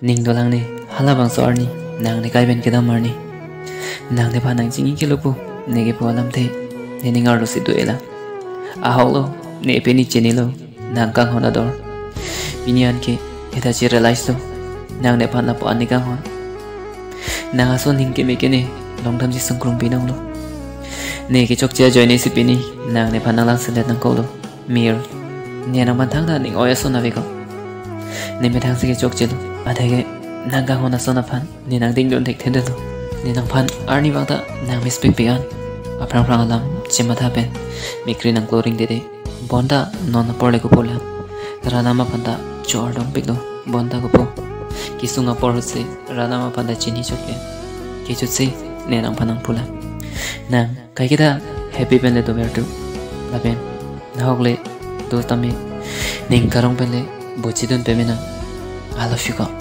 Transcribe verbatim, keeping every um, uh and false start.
Ning dolang ne, halabangso arni, nang nekai pen kedam arni. Nang nephan nangchingki kelo pu, ne kepu alamthe, nening arlo si do-e lang. Ahok lo, ne pini chinilo, nang kanghon ador. Pini anke, heta che realize lo, nang nephan lapu-an ne kanghon. Nang ason ning keme ke ne, longdam si sungkrung pinanglo. Ne kechokche ajoine si pini, nang nephan nang langselet nangkoklo. Mir, ne nangphan thangta ning oi ason ave ko. Ne methang si kechokchelo. Atheke nang kanghon ason aphan ne nangdingdun thekthedetlo. Ne nangphan arnivang ta nang mispik pikan. Aphrang phrang alam chematha pen mikri nangkloring dede. Bonta non apor le kopo lang. Ranam aphan ta chor dongpiklo. Bonta kopo. Kesung apor ahutsi Ranam aphan ta chini chokle. Kechutsi ne nangphan nangpu lang. Nang kaiketa happy pen le dover tu. Lapen nahok le do tame ning karong pen le bochidun peme nang. I love you ko.